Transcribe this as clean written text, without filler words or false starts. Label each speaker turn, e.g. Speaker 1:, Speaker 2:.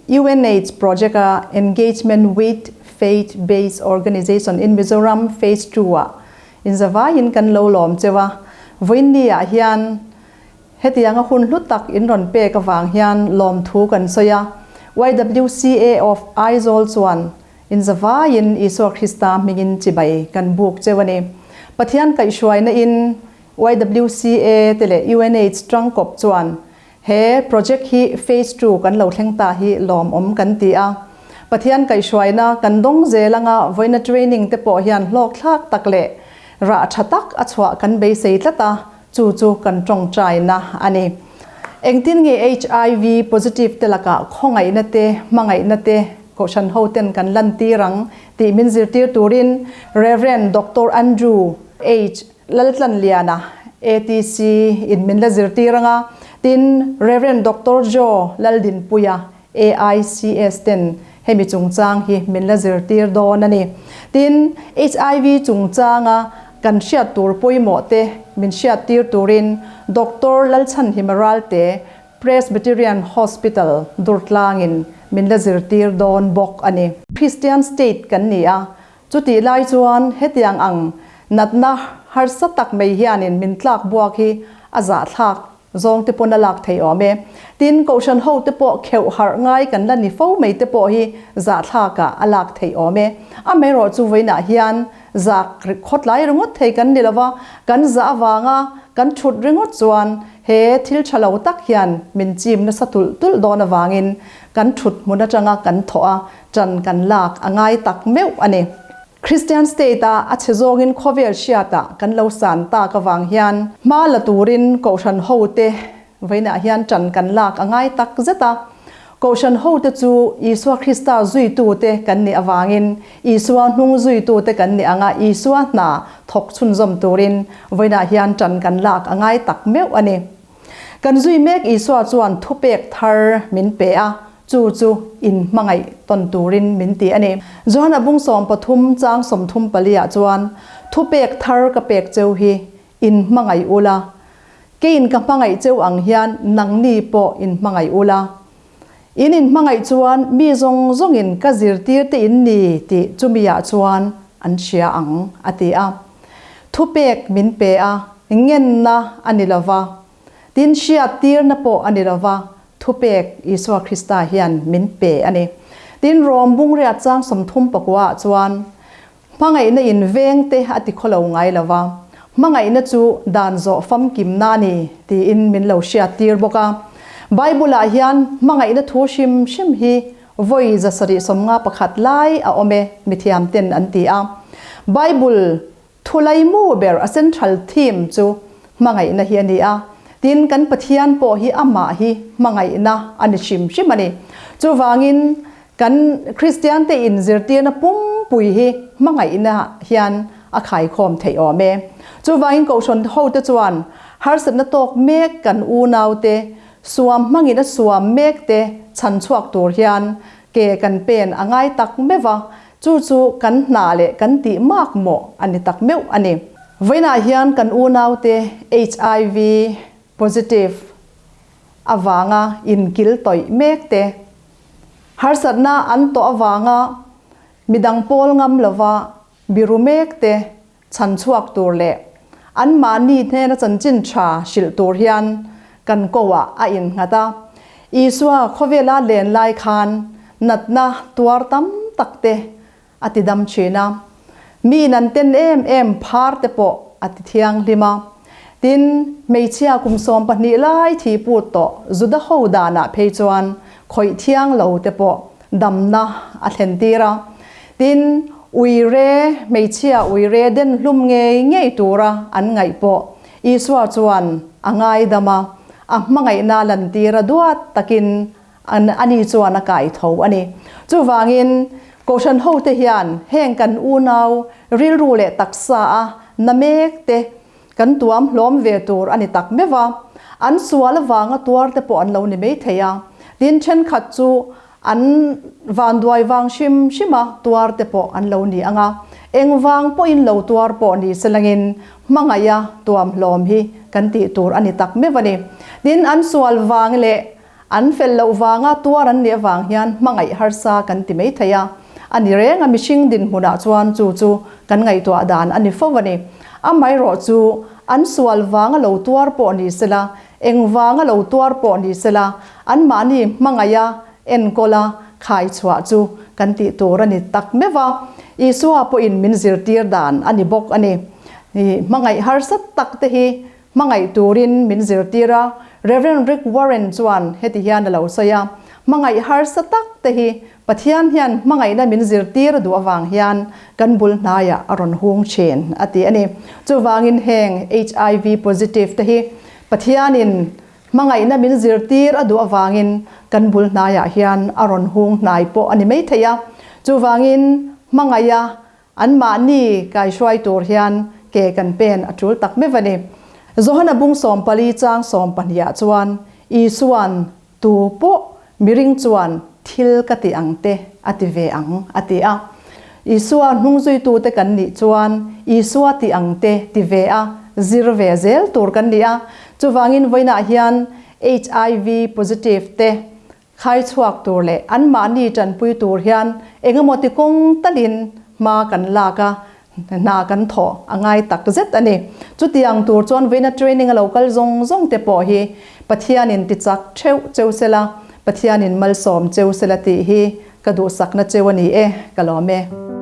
Speaker 1: UNAIDS project a Engagement with Faith Based Organization in Mizoram Phase ii ah inzavaiin kan lo lawm cheu a. Vawiinni ah hian hetianga hun hlu tak in rawn pek avang hian lawmthu kan sawi a. YWCA of Aizawl chuan inzavaiin Isua Krista hmingin chibai kan buk cheu a ni. Pathian kaihhruaina in YWCA te leh UNAIDS tangkawp chuan He project hi phase ii kan lo thleng ta hi lawmawm kan ti a. Pathian kaihhruaina kan dawng zel anga vawiina training te pawh hian hlawkthlak tak leh rah tha tak a chhuah kan beisei tlat a, chu chu kan tawngtaina a ni. Engtin nge HIV positive te lakah khawngaihna te, hmangaihna te Kohhran hoten kan lantir ang tih min zirtir turin Rev. Doctor Andrew H. Laltlanliana, ATC, in min la zirtir anga, tin Rev. Doctor Joe Laldinpuia, AICS, ten hemi chungchang hi min la zirtir dawn a ni. Tin, HIV chungchanga kan hriat tur pawimawh te min hriattir turin Doctor Lalchhanhima Ralte, Presbyterian Hospital, Durtlangin min la zirtir dawn bawk a ni. Christian state kan ni a, Chutih lai chuan hetiang ang natna harsa tak mai hianin min tlak buak hi a zahthlak zawng te pawn a lak thei awm e. Tin, Kohhran ho te pawh kheuh harh ngai kan la ni fo mai te pawh hi zahthlak ah a lak thei awm e. Amaherawh chu vawiinah hian zak khawtlai ringawt thei kan ni lova, kan zah avanga kan thut ringawt chuan he thil tha lo tak hian min chim nasa tulh tulh dawn avangin kan thut hmun atanga kan thawh a Ṭan kan lak a ngai tak meuh a ni. Christian state a a chhe zawngin khawvel hriatah kan lo san tak avang hian hma la turin Kohhran hote vawiinah hian ṭan kan lak a ngai tak zet a. Kohhran hote chu Isua Krista zuitute kan nih avangin Isua hnung zuitute kan nih anga Isua hna thawk chhunzawm turin vawiinah hian ṭan kan lak a ngai tak meuh a ni. Kan zui mek Isua chuan thupek thar min pe a, chu chu in hmangaih tawn turin min ti a ni. Johana bung 13 chang 34 ah chuan, Thupek thar ka pek cheu hi in hmangaih ula, keiin ka hmangaih cheu ang hian nangni pawh in hmangaih ula. In in hmangaih chuan mi zawng zawngin ka zirtir te in ni tih chumi ah chuan an hria ang, a ti a. Thupek min pe a, ngenna a ni lova, tin hriattirna pawh a ni lova, Thupek Isua Krista hian min pe a ni. Tin, Rom bungriat chang 34 ah chuan, Hmangaihna in veng te a ti khawlo ngai lo va, hmangaihna chu dan zawh famkimna a ni tiin min lo hriattir bawk a. Bible ah hian hmangaihna thu hrim hrim hi vawi 751 lai a awm e, mithiam ten an ti a. Bible Thulaimu ber a central theme chu hmangaihna hi a ni a, tin kan Pathian pawh hi amah hi hmangaihna a ni hrim hrim a ni. Chuvangin kan Kristiante inzirtirna pumpui hi hmangaihna hian a khaikhawm theih awm e. Chuvangin Kohhran hote chuan harsatna tawk mek kan unaute suam hmangin a suam mekte chhan chhuak tur hian ke kan pen a ngai tak meuh va, Chu chu kan hna leh kan tih mak mawh a ni tak meuh a ni. Vawiinah hian kan unaute HIV positive avanga inkil tawih mek te, harsatna an tawh avanga midang pawl ngam lova biru mek te chhan chhuak tur leh anmahni hnena chanchin tha hrilh tur hian kan koah a innghat a. Isua khawvela len lai khan natna tuar tam tak te a ti dam thin a. Mi nan ten em em phar te pawh a ti thianghlim a. Tin, hmeichhia kum 12 lai thi put tawh Juda ho danah phei chuan khawih thiang lo te pawh damna a thlen tir a. Tin, uire, hmeichhia uire den hlum ngei ngei tura an ngaih pawh Isua chuan a ngaidam a, a hmangaihna lantir a duat takin an ani chuan a kai tho a ni. Chuvangin, Kohhran hote hian heng kan unau rilru leh taksa a na mek te kan tuam hlawm ve tur a ni tak meuh a, an sual avanga tuar te pawh an lo ni mai thei a. Tin, thenkhat chu An vanduai vang hrim hrim a, tuar te pawh an lo ni ang a, eng vang pawhin lo tuar pawh ni se langin hmangaiha tuam hlawm hi kan tih tur a ni tak meuh a ni. Tin, an sual vang leh An fel loh vanga tuar an nih avang hian hmangaih harsa kan ti mai thei a. A ni reng a, mihring dinhmunah chuan chu chu kan ngaihtuah dan a ni fo a ni. Amaherawh chu an sual vanga lo tuar pawh ni sela, eng vanga lo tuar pawh ni sela, anmahni hmangaiha enkawl a khai chhuah chu kan tih tur a ni tak meuh a. Isua pawhin min zirtir dan a ni bawk a ni. Hmangaih harsa tak te hi Hmangaih turin min zirtir a, Rev. Rick Warren chuan heti hian a lo sawi a, Hmangaih harsa tak te hi Pathian hian hmangaihna min zirtir a duh avang hian kan bul hnaiah a rawn hung thin, a ti a ni. Chuvangin heng HIV positive te hi Pathianin hmangaihna min zirtir a duh avangin kan bul hnaiah hian a rawn hung hnai pawh a ni maithei a. Chuvangin hmangaiha Anmahni kaihruai tur hian ke kan pen a tul tak meuh a ni. Johana bung 14 chang 12 ah chuan Isua'n Tu pawh miring chuan thil ka ti ang te a ti ve ang a ti a. Isua hnungzuitute kan nih chuan Isua ti ang te ti ve a zir ve zel tur kan ni a. Chuvangin vawiinah hian HIV positive te Khai chhuak tur leh anmahni tanpui tur hian engemaw ti kawng talin hma kan lak a, hna kan thawh a ngai tak zet a ni. Chutiang tur chuan vawiina training a lo kal zawng zawng te pawh hi Pathianin ti chak theuh cheu sela, Pathianin malsawm cheu sela tih hi ka duhsakna cheu a ni e, ka lawm e.